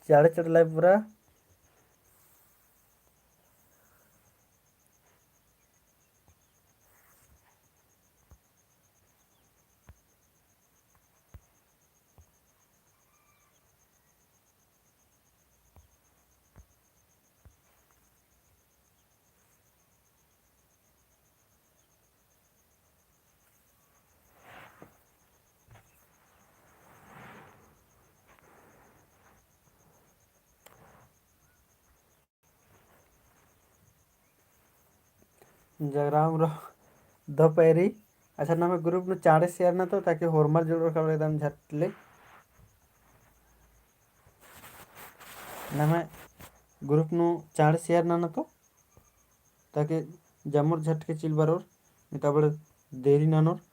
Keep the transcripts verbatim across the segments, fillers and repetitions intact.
चाड़े चाड़े live बरआ। जगराम रओ दव पैरी। अच्छा, नम्है group नू चाड़े share नना तो, ताकि होरमर जुड़ोर कालो एकदम झट ले। नम्है group नू चाड़े share नना तो, ताकि जम्मोर झट के चिल बरोर, नीता बड़ देरी ननोर।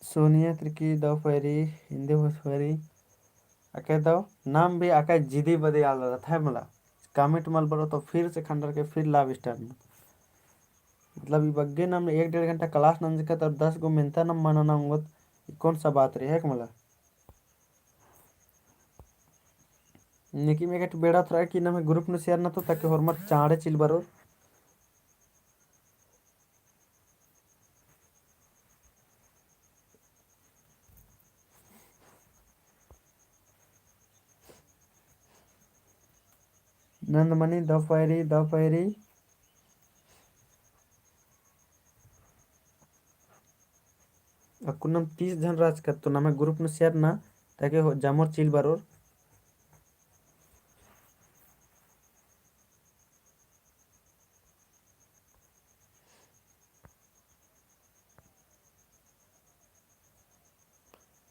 सोनिया तिर्की दव पैरी, हिंदी भोजपुरी। अके दव नाम भी अका जिदी बदे याद रहत है मला। Comment मल बरो तो फिर से खंडर के फिर live start नू। मतलब ई बग्गे नाम एक डेढ़ घंटा class नंजकत और दस गो मेंता नाम मना ना उंगोत, ई कौन सा बात रही है कि मला? लेकिन एक बेड़ा थोड़ा कि नम्है group नू share नना तो, ताकि होरमर चाड़े चिल बरोर। नंदमणि दव पैरी, दव पैरी। अक्कुन नाम तीस झन रहचकत तो नम्है group नू share नना, ताकि हो, जम्मोर चिल बरोर।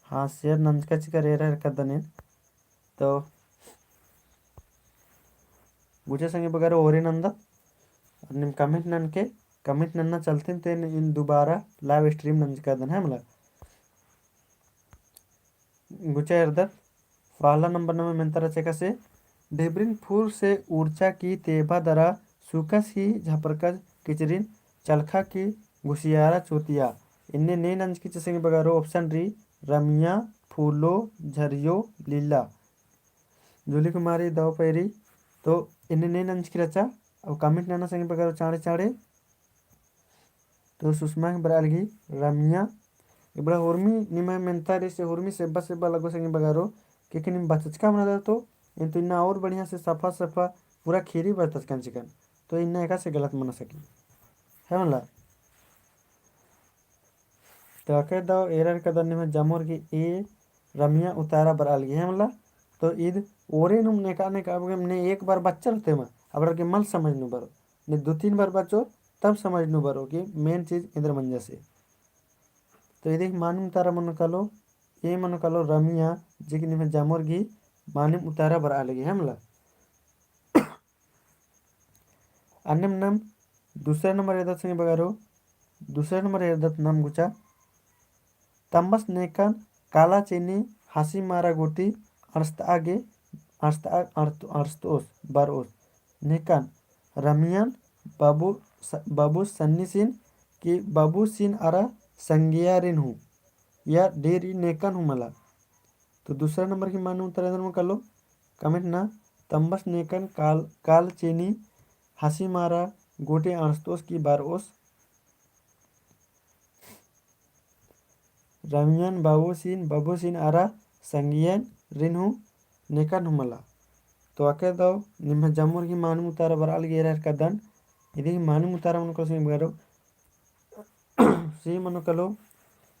हाँ, share नंजका चिकर एरा एरकदन एन। तो गुचा संगी बगरो ओरे नंदत, और नीम comment ननके, comment नन्ना चलते तो एन, एन दोबारा live stream नंजकादन है मला। गुचा एरदत, पहला नंबर नम्है मेंता रहचा एकासे, ढिबरिन फुर से उरचा की तेभा दरा सुकस ही झपरकस किचरिन चलखा की घुसियारा चोतिया। इन्ने ने नंजकी चिचकी बगरो option रई, रमिया, फूलो, झरियो, लीला। जूली कुमारी दव पैरी, तो इन्ने ने नंजकी रहचा, अब comment नना संगी बगरो चाड़े चाड़े। तो सुषमा के बरआ लगी रमिया। इबड़ा उर्मी निम्है मेंता रई से उर्मी सेब्बा सेब्बा लगो संगी बगरो, क्योंकि नीम बचचका मना दर तो, एन तो इन्ना और बढ़िया से सफा सफा पूरा खीरी बरतचकन चिकन। तो इन्ना एकासे गलत मना सकी। है मला? तो अके दव एरा एरकदन निम्है जमोर गही ए रमिया उतारा बरआ लगी है मला। तो ईद ओरे नुम नेका नेका अब ने एक बार बच्चर होते मा, अबड़र के मल समझ नू बरो, ने दो तीन बार बच्चो तब समझ नू बरो कि main चीज एन्देर मंजा से। तो इदी मानिम उतारा मनो कालो, ए मनो कालो रमिया, जे कि निम्है जमोर गही मानिम उतारा बरआ लगी है मला। अन्नेम नाम दूसरा नंबर एरदत संगी बगरो, दूसरा नंबर एरदत नाम गुचा। तम्बस नेकन काला चेनी हसी मारा गूटी अंड़सतआ गे, अंड़सतआ, अंड़सत-, अंड़सतओस, बरओस। नेकन रमियन बाबू स-, बाबू सन्नीसिन कि बाबूसिन अरा संगियारिन हूँ। या डेरी नेकन हूँ मला। तो दूसरा नंबर की मानिम उतारा एन्देर मनो कालो, comment ना, तम्बस नेकन काल, काल चेनी हसी मारा गूटी अंड़सतओस कि बरओस। रमियन बाबूसिन, बाबूसिन अरा संगियारिन हूँ नेकन हूँ मला। तो अके दव निम्है जमोर गही मानिम उतारा बरआ लगी एरा एरकदन, इदी गही मानिम उतारा मनो कालो संगी बगरो। सी मनो कालो,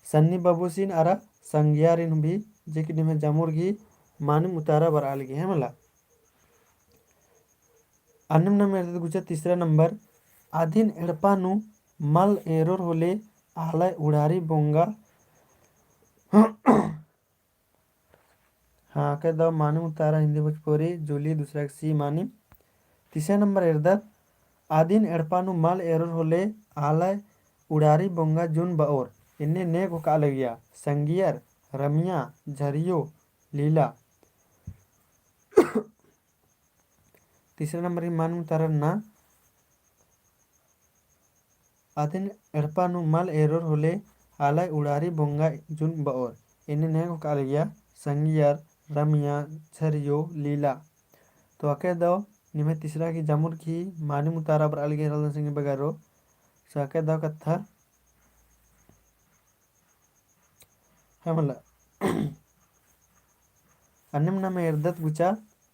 सन्नी बाबूसिन अरा संगियारिन हूँ भी, जे कि निम्है जमोर गही मानिम उतारा बरआ लगी है मला। अन्नेम नाम एरदत गुचा तीसरा नंबर, आदिन एड़पा नू मल एरोर होले आलय उड़ारी बोंगा। हाँ, अके दव मानिम उतारा हिंदी भोजपुरी, जूली दूसरा के सी मानिम। तीसरा नंबर एरदत, आदिन एड़पा नू मल एरोर होले आलय उड़ारी बोंगा जून बओर। इन्ने ने घोखा लगिया, संगियर, रमिया, झरियो, लीला। तीसरा नंबर ही मानिम उतारा ना। अदिन एड़पा नू मल एरोर होले आलय उड़ारी बोंगा जुन बओर। एन्ने नेग होका लगिया संगियर, रमिया, झरियो, लीला। तो अके दव निम्है तीसरा गही जमुर गही मानिम उतारा बरआ लगी रअदन संगी बगरो। सो अके दव कत्था है मला। अन्नेम नम एरदत गुचा,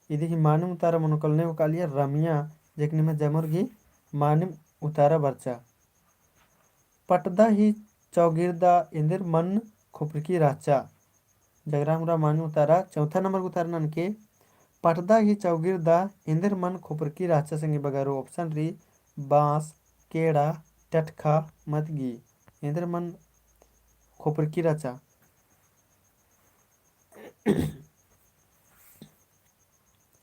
इदी गही मानिम उतारा मनो कलो नेग होका लगिया रमिया, जेक निम्है जमुर गही मानिम उतारा बरचा। पटदा ही चौगिरदा एन्देर मन खोपरकी रहचा। जगराम उराँव मानिम उतारा, चौथा नंबर उतारा ननके, पटदा ही चौगिरदा एन्देर मन खोपरकी रहचा संगी बगरो। Option रई बाँस, केड़ा, टटखा, मदगी। एन्देर मन खोपरकी रहचा।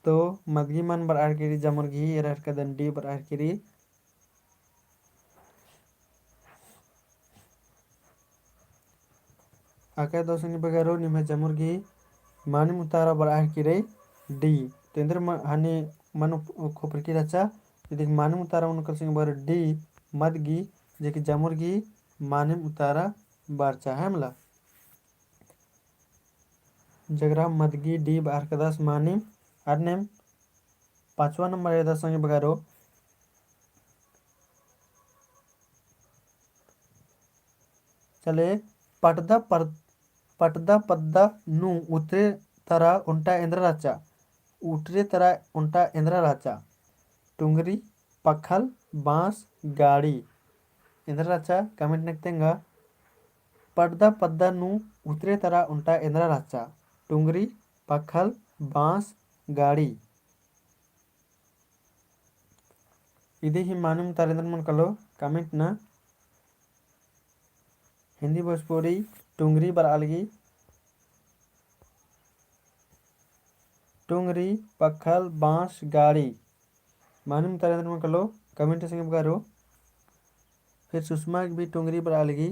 तो मदगी मन बरआ केरी, जमुर गही एरा हरकदन D बरआ केरी। अके दव संगी बगरो निम्है जमुर गही मानिम उतारा बरआ केरी D। तो एन्देर म-, हनी मन उप-, खोपरकी रहचा, इदी गही मानिम उतारा मनो कलो संगी बगरो D मदगी, जेक जमुर गही मानिम उतारा बरचा है मला। जगराम मदगी D बरआ केरदस मानिम। अन्नेम पाँचवा नंबर एरदत संगी बगरो। चले, पटदा पर-, पटदा पद्दा नू उतरे तरा ओन्टा एन्दरा रहचा। उतरे तरा ओन्टा एन्दरा रहचा। टुंगरी, पखल, बाँस, गाड़ी। एन्दरा रहचा comment नक तेंगा। पटदा पद्दा नू उतरे तरा ओन्टा एन्दरा रहचा। टुंगरी, पखल, बाँस, गाड़ी। इदी गही मानिम उतारा एन्दर मनो कलो comment ना। हिन्दी भोजपुरी टुंगरी बरआ लगी। टुंगरी, पखल, बाँस, गाड़ी। मानिम उतारा एन्दर मनो कलो comment संगी बगरो। फिर सुषमा भी टुंगरी बरआ लगी।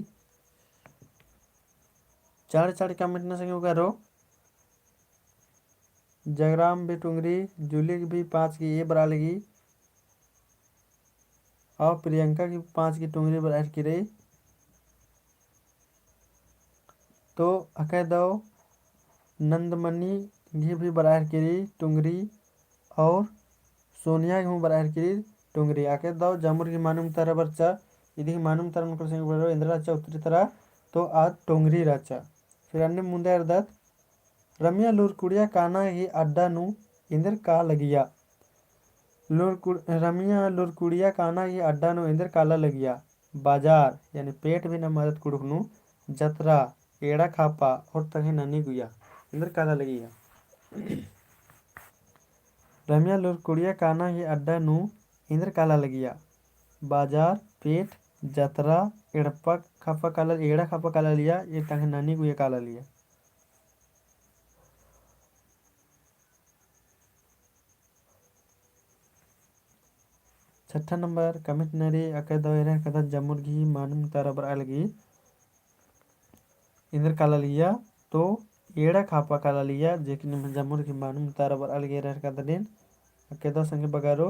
चाड़ चाड़ comment ना संगी बगरो। जगराम भी टुंगरी, जूली भी पाँच गही A बरआ लगी। और प्रियंका की पाँच गही टुंगरी बरआ केरी। तो अके दव नंदमनी गही भी बरआ केरी टुंगरी और सोनिया गही हूँ बरआ केरी टुंगरी। अके दव जमुर गही मानिम उतारा बरचा, इदी गही मानिम उतारा मनो कलो संगी बगरो एन्दरा रहचा उतरे तरा, तो आद टुंगरी रहचा। फिर अन्ने मुन्दा एरदत, रमिया लूरकुड़िया काना गही अड्डा नू एन्देर काला लगिया। लूरकुड़-, रमिया लूरकुड़िया काना गही अड्डा नू एन्देर काला लगिया। बाजार, यानी पेट भी नम अदत कुँड़ुख़ नू, जतरा, एड़ा खापा और तंग्है ननी गुइया। एन्देर काला लगिया। रमिया लूरकुड़िया काना गही अड्डा नू एन्देर काला लगिया। बाजार, पेट, जतरा, एड़पा खापा काला, एड़ा खापा काला लगिया, ए तंग्है ननी गुइया काला लगिया। छठा नंबर comment नरी अके दव एरा हरकदन जमुर गही मानिम उतारा बरआ लगी एन्देर काला लगिया, तो एड़ा खापा काला लगिया, जेक निम्है जमुर गही मानिम उतारा बरआ लगी एरा हरकदन। अके दव संगी बगरो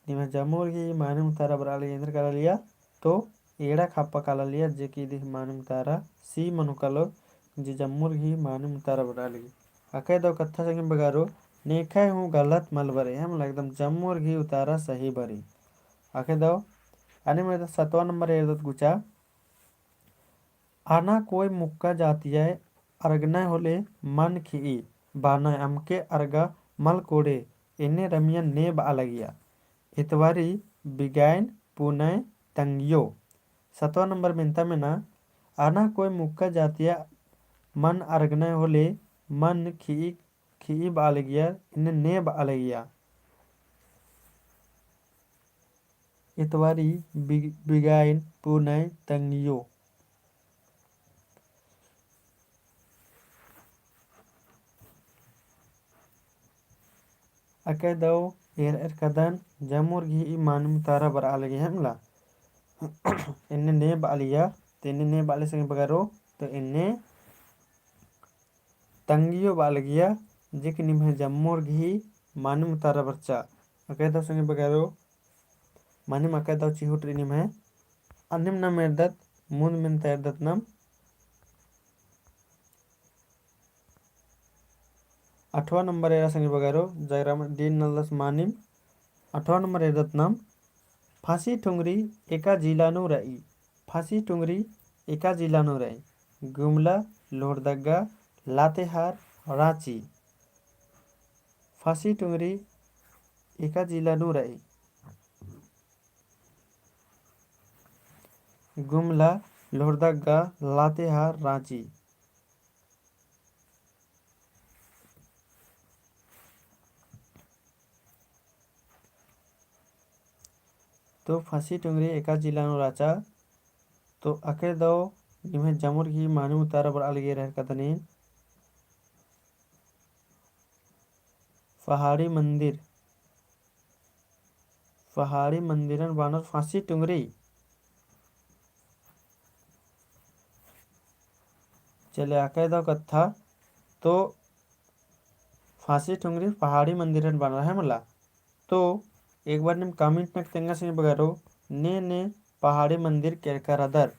निम्है जमुर गही मानिम उतारा बरआ लगी एन्देर काला लगिया, तो एड़ा खापा काला लगिया, जेक इदी गही मानिम उतारा C मनो कलो, जे जमुर गही मानिम उतारा बरआ लगी। अके दव कत्था संगी बगरो, नेखय हूँ गलत मल बरई, है मला एकदम जमुर गही उतारा सही बरई। अके दव, अन्नेम एरदत सतवा नंबर एरदत गुचा, आना कोई मुक्का जातिया अरगनय होले मन खिई, बानय अमके अरगा मल कोड़े, एन्ने रमिया ने बआ लगिया। इतवारी बिगाइन पुनय तंगियो। सतवा नंबर मेन्ता मेना, आना कोई मुक्का जातिया मन अरगनय होले मन खिई, खिई बआ लगिया, एन्ने ने बआ लगिया। इतवारी बि-, बिगाइन पुनय तंगियो। अके दव एरा हरकदन जमुर गही ई मानिम उतारा बरआ लगी है मला। एन्ने ने बआ लगिया, तो एन्ने ने बआ लगिया संगी बगरो, तो एन्ने तंगियो बआ लगिया, जेक निम्है जमुर गही मानिम उतारा बरचा। अके दव संगी बगरो, मानिम अके दव चिहुट रई निम्है। अन्नेम नाम एरदत, मुन्द मेन्ता एरदत नाम आठवाँ नंबर एरा संगी बगरो, जगराम डीन नलदस मानिम। आठवाँ नंबर एरदत नाम, फांसी टुंगरी एका जिला नू रई। फांसी टुंगरी एका जिला नू रई। गुमला, लोहरदगा, लातेहार, राँची। फांसी टुंगरी एका जिला नू रई। गुमला, लोहरदगा, लातेहार, राँची। तो फांसी टुंगरी एका जिला नू रहचा। तो अकय दव निम्है जमुर गही मानिम उतारा बरआ लगी रहर कदनी। पहाड़ी मंदिर, पहाड़ी मंदिरन बानर फांसी टुंगरी। चले अकय दव कत्था, तो फांसी टुंगरी पहाड़ी मंदिरन बानर है मला। तो एक बार नीम comment नक तेंगा संगी बगरो, ने ने पहाड़ी मंदिर केरका रअदर,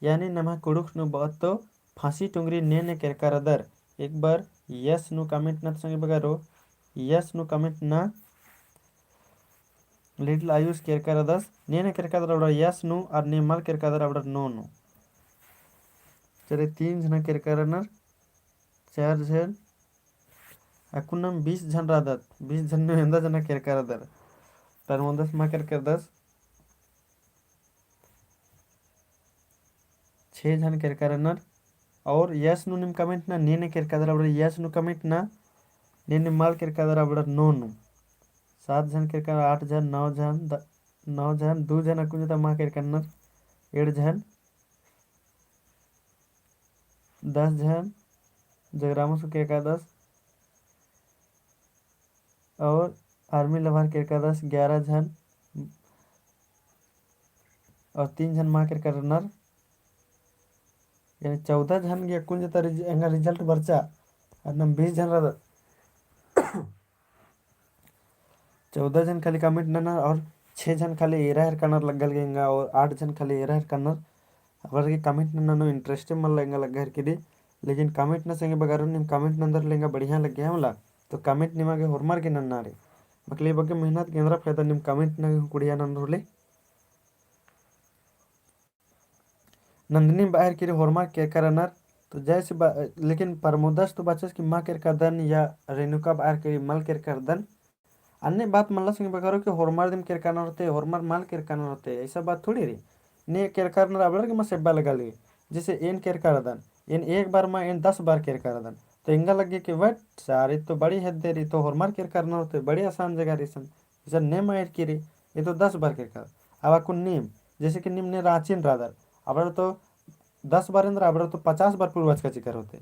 यानी नम्है कुँड़ुख़ नू बअदत तो फांसी टुंगरी ने ने केरका रअदर। एक बार yes नू comment नत संगी बगरो, yes नू comment ना। Little आयुष केरका रअदस, ने ने केरका रअदर अबड़र yes नू, और ने मल केरका रअदर अबड़र no नू। चले तीन झना केरका रअनर, चार झन, अक्कुन नाम बीस झन रअदत, बीस झन नू एन्दा झना केरका रअदर। परमोदस मा केरका रअदस, छे झन केरका रअनर। और yes नू नीम comment ना, ने ने केरका रअदर अबड़र yes नू comment ना, ने ने मल केरका रअदर अबड़र no नू। सात झन केरका रअनर, आठ झन, नौ झन, द-, नौ झन, दू झन अक्कुन जता मा केरका रअनर, एंड़ झन, दस झन, जगरामस केरका रअदस, और army lover केरका रअदस ग्यारह झन, और तीन झन मा केरका रअनर, यानी चौदह झन गे अक्कुन जता रिज-, एंगा result बरचा, और नाम बीस झन रअदत। चौदह झन खाली comment ननर और छे झन खाली एरा हेरका रअनर लग्गा लगी एंगा और आठ झन खाली एरा हेरका रअनर। अबड़र गे comment नन्ना नू interest मल्ला एंगा लग्गा हेरकी रई, लेकिन comment ना संगी बगरो नीम comment नंदर ले एंगा बढ़िया लग्गी है मला। तो comment निमा गे होरमर गे नन्ना रई। मतलब बग्गे मेहनत गे एन्दरा फायदा नीम comment ना गे कुड़िया नंदर होले। नंदनी बअर की रई होरमर केरका रअनर, तो जैसे बा-, लेकिन परमोदस तो बाचस कि मा केरका रअदन या रेणुका बअर की रई मल केरका रअदन। अन्ने बात मल्ला संगी बगरो कि होरमर दिम केरका रअनर होते, होरमर मल केरका रअनर होते, ऐसा बात थोड़ी रई। ने केरका रअनर अबड़र गे मा सेब्बा लगा लगी। जैसे एन केरका रअदन, एन एक बार मा एन दस बार केरका रअदन। तो एंगा लग्गी कि वट सार, ई तो बड़ी हेद्दे रई, ई तो होरमर केरका रअनर होते, बड़ी आसान जगह रई इसन। इसन ने मा एरकी रई, ई तो दस बार केरका। अब अक्कुन नीम, जैसे कि नीम ने राँची नू रअदर, अबड़र तो दस बार एन्दरा, अबड़र तो पचास बार पूर्वचका चिकर होते।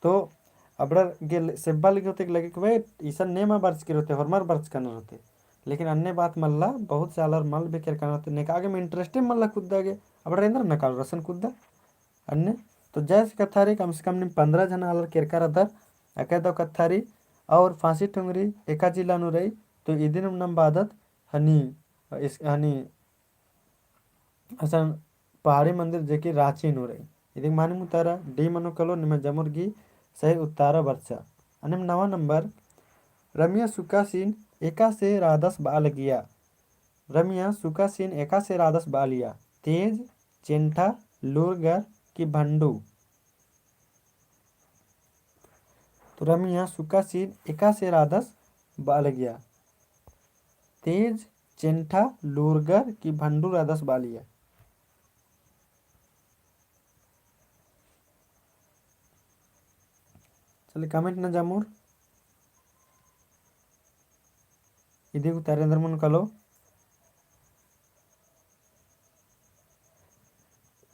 तो अबड़र गे सेब्बा लगी होते कि लगे कि भाई, इसन ने मा बरचकी रई होते, होरमर बरचका रअनर होते। लेकिन अन्ने बात मल्ला, बहुत से आलर मल भी केरका रअनर होते, नेका गे में interest मल्ला कुद्दा गे, अबड़र एन्दरा नकाल रसन कुद्दा। अन्ने, तो जैसे कत्था रई, कम से कम नीम पन्द्रह झन आलर केरका रअदर, अकय दव कत्था रई, और फांसी टुंगरी एका जिला नू रई, तो इदिन नाम बअदत हनी, इस, हनी, असन पहाड़ी मंदिर जे कि राँची नू रई। इदिक मानिम उतारा D मनो कालो, निम्है जमुर गही सही उत्तारा बरचा। अन्नेम नवा नंबर, रमिया सुकासिन एकासे रअदस बआ लगिया। रमिया सुकासिन एकासे रअदस बआ लगिया। तेज, चेंठा, लूरगर कि भंडू। तो रमिया सुकासिन एकासे रअदस बआ लगिया। तेज, चेंठा, लूरगर कि भंडू रअदस बआ लगिया। चले comment ना जमुर। इदिक उत्तारा एन्दर मनो कालो।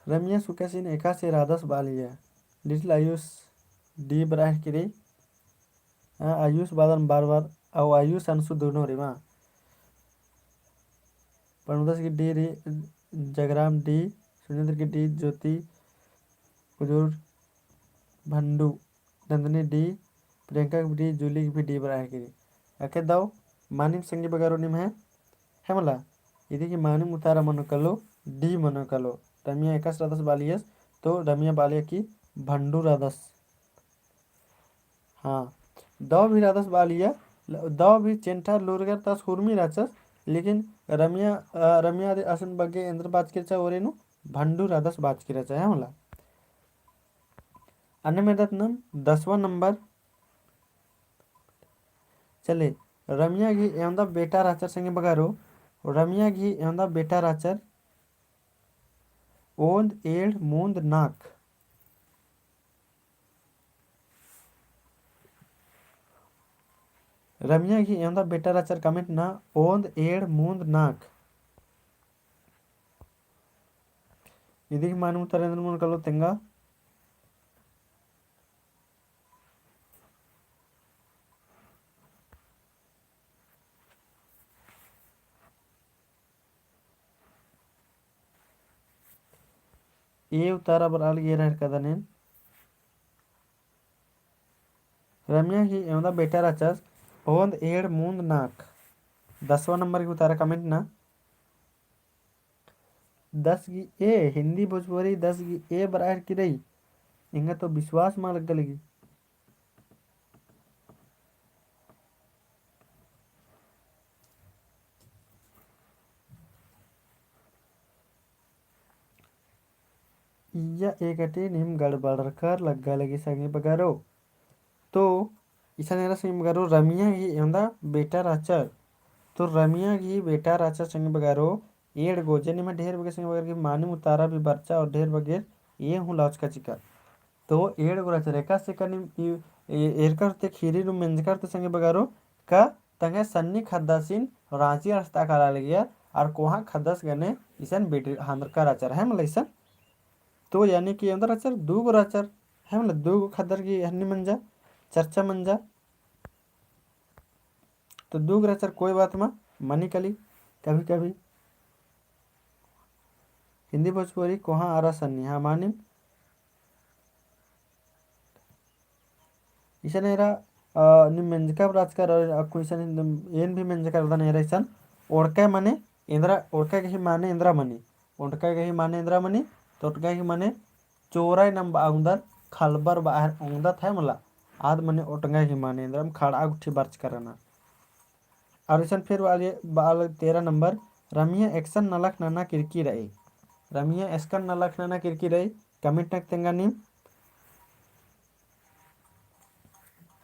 रमिया सुकासिन एकासे रअदस बआ लगिया। Little आयुष D बरआ हेरकी रई। हाँ, आयुष बअदन बार बार, अउ आयुष अंशु दुनो रई मा। परमोदस की D रई, जगराम D, सुरेंद्र की D, ज्योति, कुजूर, भंडू, नंदनी D, प्रियंका की D, जूली की भी D बरआ हेरकी रई। अकय दव मानिम संगी बगरो निम्है, है मला, इदिक मानिम उत्तारा मनो कालो, D मनो कालो। रमिया एकासे रअदस बालियस, तो रमिया बालिया कि भंडू रअदस। हाँ, दव भी रअदस बालिया, दव भी चेंठा लूरगर तस हुरमी रहचस, लेकिन रमिया, अ, रमिया दे असन बग्गे एन्देर बाचकी रहचा ओरे नू भंडू रअदस बाचकी रहचा, है मला। अन्नेम एरदत नाम दसवाँ नंबर। चले, रमिया गही एवंदा बेटा रहचर संगी बगरो, रमिया गही एवंदा बेटा रहचर ओन्द, एंड़, मून्द, नाख़। रमिया गही एवंदा बेटा रहचर comment नना ओन्द, एंड़, मून्द, नाख़। इदी गही मानिम उतारा एन्देर मनो कालो तेंगा। ए उतारा बरआ लगी एरा हेरकदन एन। रमिया गही एवंदा बेटा रहचस ओन्द, एंड़, मून्द, नाख़। दसवाँ नंबर गही उतारा comment नना। दस गही ए, हिंदी भोजपुरी दस गही ए बरआ हेरकी रई। एंगा तो विश्वास मल लग्गा लगी। इय्या एकटी नीम गड़बड़रकर लग्गा लगी संगी बगरो। तो इसन एरा संगी बगरो रमिया गही एवंदा बेटा रहचर। तो रमिया गही बेटा रहचर संगी बगरो एंड़ गो, जे निम्है ढेर बग्गे संगी बगर गही मानिम उतारा भी बरचा और ढेर बग्गे ए हूँ लौचका चिका। तो एंड़ गो रहचर एकासे का नीम ए-, एरकर ते खीरी नू मेंजकर ते संगी बगरो का तंग्है सन्नी ख़द्दासिन राँची रस्ता काला लगिया, और कोहाँ ख़द्दस गने इसन बिटरी हंदरका रहचर है मला इसन। तो यानी कि एवंदा रहचर दू गो रहचर है मला, दू गो ख़द्दर गही हन्नी मंजा, चर्चा मंजा। तो दू गो रहचर कोई बात मा मनी कली कभी कभी। हिंदी भोजपुरी कोहाँ आरा सन्नी, हाँ मानिम। इसन एरा, अ, नीम मेंजका बरचकर और अक्कु इसन एन भी मेंजका रअदन एरा इसन। ओंडका मने एन्दरा, ओंडका गही माने एन्दरा मनी। ओंडका गही माने एन्दरा मनी, तो ओंडका गही माने चोराई नाम बआ ओंगदत, खलबर बआ ओंगदत है मला। आद मने ओंडका गही माने एन्दरा, खड़आ गुट्ठी बरचकर रअना। और इसन फिर बआ लगी, बआ लगी तेरह नंबर, रमिया एकसन नलख नना किरकी रई। रमिया एकसन नलख नना किरकी रई, comment नना तेंगा नीम।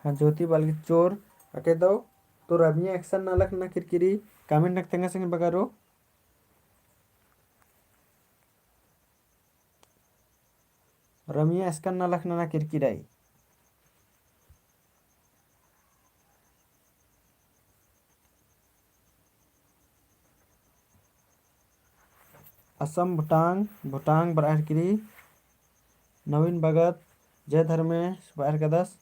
हाँ, ज्योति बआ लगी चोर, अके दव, तो रमिया एकसन नलख नना किरकी रई, comment नना तेंगा संगी बगरो। रमिया एकसन नलख नना किरकी रई। असम भोटांग, भोटांग बरआ हेरकी रई, नवीन भगत, जय धर्मेस बरआ हेरकदस।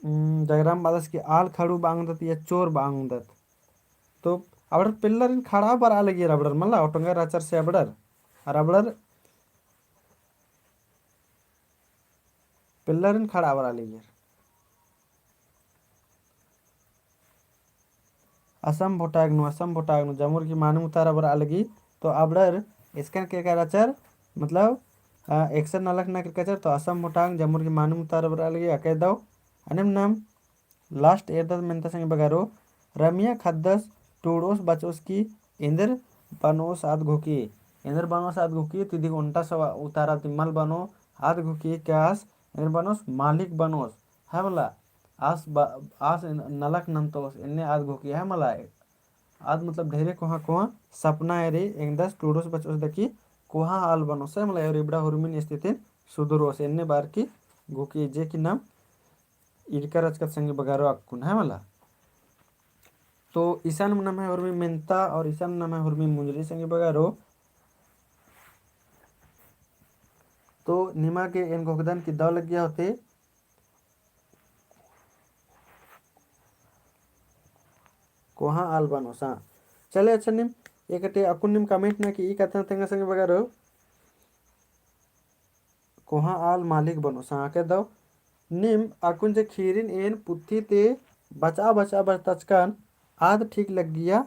उम, जगराम बअदस कि आल खड़ू बआ ओंगदत या चोर बआ ओंगदत। तो अबड़र पेल्लरिन खड़आ बरआ लगियर अबड़र मला, ओटंगा रहचर से अबड़र। और अबड़र पेल्लरिन खड़आ बरआ लगियर। असम भोटांग नू, असम भोटांग नू, जमुर गही मानिम उतारा बरआ लगी, तो अबड़र एकसन केरका रहचर, मतलब, अ, एकसन नलख नना किरका रहचर, तो असम भोटांग जमुर गही मानिम उतारा बरआ लगी, अके दव, अन्नेम नाम last एरदत मेन्ता संगी बगरो, रमिया ख़द्दस टूड़ोस बचोस की एन्देर बनोस आद घोखी, एन्देर बनोस आद घोखी, तिदी ओन्टा सवा उतारा तिम्मल बनो आद घोखी, कास एन्देर बनोस मालिक बनोस, है मला, आस ब-, आस नलख नन्तोस, एन्ने आद घोखी है मला। आद मतलब ढेरे कोहाँ कोहाँ सपना एरी एंगदस टूड़ोस बचोस दकी कोहाँ आल बनोस है मला, और इबड़ा हुरमिन स्थितिन सुधरोस, एन्ने बार की घोखी जे कि नाम इरका रहचकत संगी बगरो अक्कुन है मला। तो इसन नम्है हुरमी मेन्ता और इसन नम्है हुरमी मुंजरी संगी बगरो। तो निमा गे एन घोखदन कि दव लग्गिया होते कोहाँ आल बनोस। चले अच्छा नीम एकटे अक्कुन नीम comment नना कि ई कत्था तेंगा संगी बगरो। कोहाँ आल मालिक बनोस। हाँ, अके दव नीम अक्कुन जे खीरिन एन पुथी ते बचआ बचआ बरचकन, आद ठीक लग्गिया।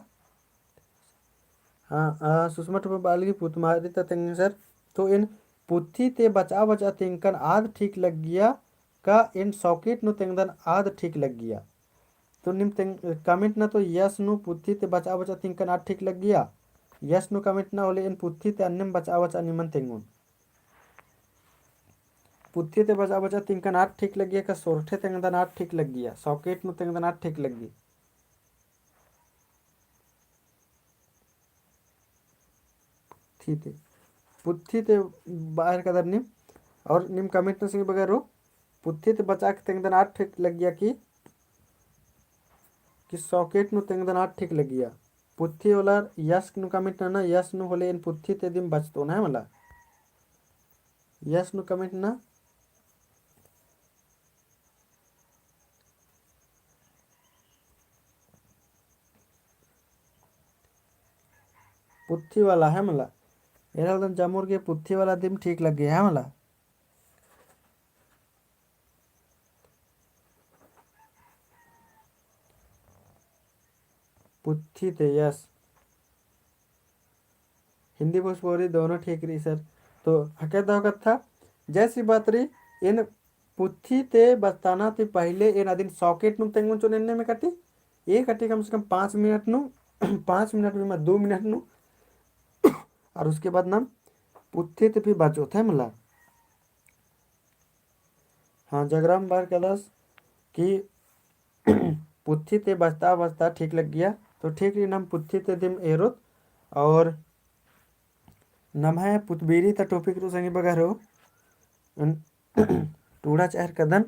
हाँ, आ, सुषमा टोपे बआ लगी पुतमारी ता तेंगन सर। तो एन पुथी ते बचआ बचआ तेंगकन आद ठीक लग्गिया का एन socket नू तेंगदन आद ठीक लग्गिया। तो नीम तेंग-, comment ना तो yes नू पुथी ते बचआ बचआ तेंगकन आद ठीक लग्गिया। Yes नू comment ना होले एन पुथी ते अन्नेम बचआ बचआ निमन तेंगोन। पुथी ते बचआ बचआ तेंगकन आद ठीक लग्गिया का सोरठे तेंगदन आद ठीक लग्गिया, socket नू तेंगदन आद ठीक लग्गी। पुथी ते, पुथी ते बआ हेलरकदर नीम, और नीम comment नू संगी बगरो, पुथी ते बचआ के तेंगदन आद ठीक लग्गिया कि, कि socket नू तेंगदन आद ठीक लग्गिया। पुथी होले yes नू comment नना, yes नू होले एन पुथी ते दिम बचतोन है मला। Yes नू comment ना। पुथी वाला है मला। एरा दन जमुर गे पुथी वाला दिम ठीक लग्गी है मला। पुथी ते yes। हिंदी भोजपुरी दोनों ठीक रई सर। तो हके दव कत्था, जैसी बात रई, एन पुथी ते बचताना ती पहिले एन अदिन socket नू तेंगोन चोन एन्ने में कटी, ए कटी कम से कम पाँच मिनट नू, पाँच मिनट भी मत, दो मिनट नू, और उसके बाद नाम पुथी ते फिर बचोत है मला। हाँ, जगराम बआ हेलरकदस कि पुथी ते बचता बचता ठीक लग्गिया, तो ठीक रई नाम पुथी ते दिम एरोत। और नम्है पुतबिरी ता topic रओ संगी बगरो, टूड़ा चआ हेलरकदन।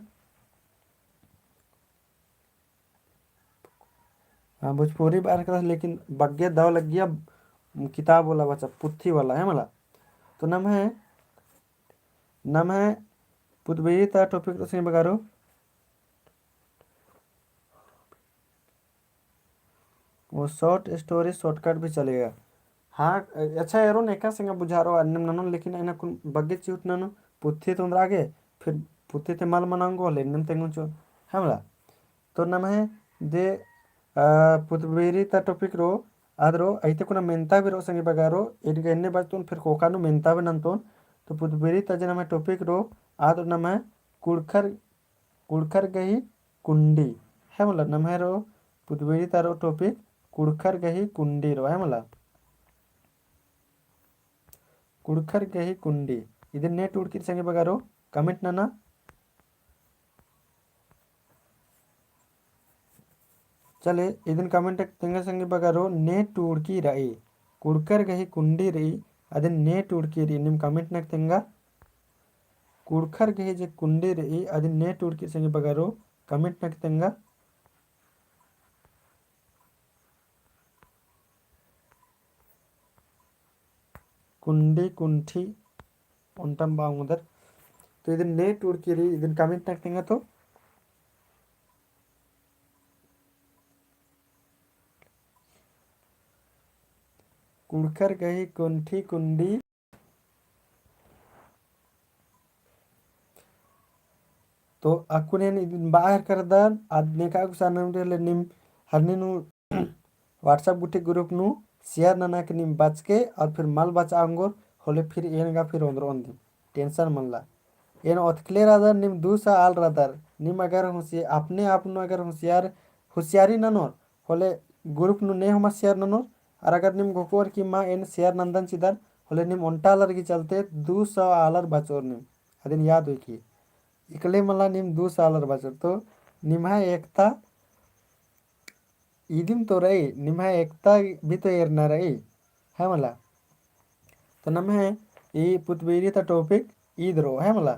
हाँ, भोजपुरी बआ हेलरकदस, लेकिन बग्गे दव लग्गिया किताब वाला बचआ, पुथी वाला है मला। तो नम्है, नम्है पुतबिरी ता topic रओ संगी बगरो। वो short story shortcut भी चलेगा। हाँ, अच्छा, एरोन एका संगे बुझारो अन्नेम ननोन, लेकिन एन्ने कुन बग्गे चिहुट ननोन, पुथी ते ओन्द्रा गे, फिर पुथी ते मल मना ओंगो, ले एन्नेम तेंगोन चो, है मला। तो नम्है दे, आ, पुतबिरी ता topic रओ, आद रओ, अइते कुना मेन्ता भी रओ संगी बगरो, एन गे एन्ने बचतोन, फिर कोका नू मेन्ता भी नन्तोन। तो पुतबिरी ता जे नम्है topic रओ, आद रओ नम्है कुँड़ुख़र कुँड़ुख़र गही कुंडी, है मला, नम्है रओ पुतबिरी ता रओ topic कुँड़ुख़र गही कुंडी रओ, है मला। कुँड़ुख़र गही कुंडी। इदिन ने टूड़की रई संगी बगरो, comment नना। चले, इदिन comment नक तेंगा संगी बगरो, ने टूड़की रई। कुँड़ुख़र गही कुंडी रई, अदिन ने टूड़की रई, नीम comment नक तेंगा। कुँड़ुख़र गही जे कुंडी रई, अदिन ने टूड़की रई संगी बगरो, comment नक तेंगा। कुंडी कुंठी ओन्टम बआ ओंगदर। तो इदिन ने टूड़की रई, इदिन comment नक तेंगा तो। कुँड़ुख़र गही कुंठी कुंडी। तो अक्कुन एन इदिन बआ हेलरकदन, आद नेका गुसन नम रे ले नीम हरनी नू WhatsApp गुट्ठी group नू share नना के नीम बचके, और फिर मल बचआ ओंगोर होले फिर एन गा फिर ओन्द्रओन दिम, tension मल्ला। एन ओतकले रअदर, नीम दू सौ आल रअदर, नीम अगर होशिया-, अपने आप नू अगर होशियार, होशियारी ननोर, होले group नू ने होरमा share ननोर, और अगर नीम घोखोर कि मा एन share नन्दन चिदन, होले नीम ओन्टा आलर गही चलते दू सौ आलर बचोर नीम। अदिन याद हुई कि इकले मला नीम दू सौ आलर बचोर। तो निम्है एकता इदिम तो रई, निम्है एकता भी तो एरना रई, है मला। तो नम्है ई पुतबिरी ता topic ईद रओ, है मला।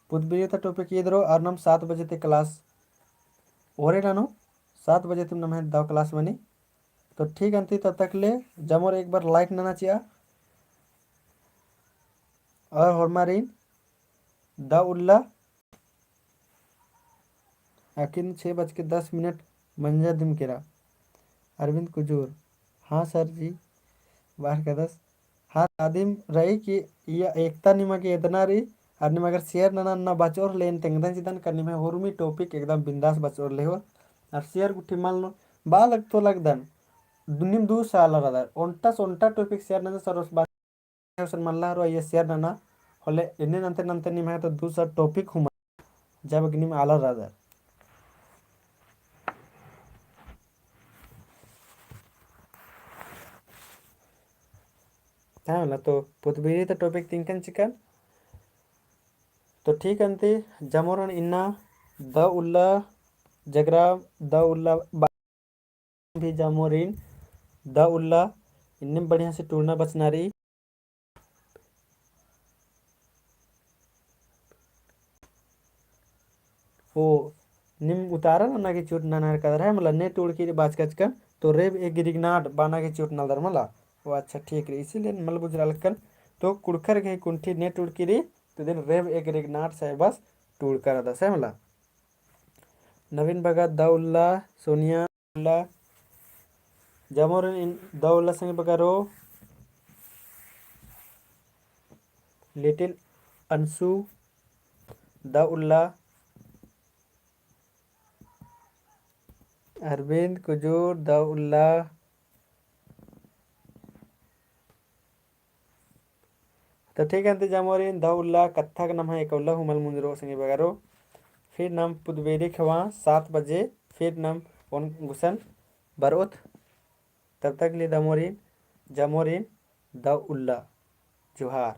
पुतबिरी ता topic ईद रओ, और नम सात बजे ते class ओरे ननोन, सात बजे ते नम्है दव class मनी। तो ठीक अन्ती, तब तक ले जमोर एक बार like नना चिआ। और होरमारिन दव उल्ला। अक्कुन छः बज के दस मिनट मंजा दिम केरा। अरविंद कुजूर, हाँ sir जी, बआ हेलरकदस। हाँ, अदिम रई कि इया एकता निमा गे एदना रई, और निम अगर share नना नना बचोर ले एन तेंगदन चिदन का निम्है होरमी topic एकदम बिंदास बचोर ले होर। और share गुट्ठी मल ननोर, बआ लग तो लगदन, दु-, नीम दू साल रअदर, ओन्टा से ओन्टा topic share नंजर सरोस बा। हुसन मल्ला हरो आइया share नना, होले एन्ने नन्ते नन्ते निम्है तो दू साल topic हूँ मल, जब कि नीम आलर रअदर। हाँ, मला तो पुतबेरी तो topic तिंकन चिकन। तो ठीक अन्ती, जामोरिन इन्ना द उल्ला जगरा, द उल्ला बा-, भी जामोरिन द उल्ला इन्ने बढ़िया से टूड़ना बचना रई। ओ, नीम उतारा नना गे चूट ननर कदर है, मला ने टूड़की रई बाचका चिकन, तो रेब एगरिगनाट बअना गे चूट नलदर मला। ओ, अच्छा, ठीक रई, इसीलिए मल बुझरा लक्कन। तो कुँड़ुख़र गही कुंठी ने टूड़की रई, तो इदिन रेब एगरिगनाट से बस टूड़का रअदस है मला। नवीन बग्गा द उल्ला, सोनिया उल्ला, जामोरिन द उल्ला संगी बग्गरो, लिटिल अंशु द उल्ला, अरविंद कुजूर द उल्ला। तो ठीक अन्ती जामोरिन द उल्ला कत्था गे नम्है एका उल्ला हूँ मल मुंजरो संगी बग्गरो। फिर नाम पुतबेरी ख़ेवा सात बजे फिर नाम ओन गुसन बरओत। तब तक ले जामोरिन, जामोरिन द उल्ला। जोहार।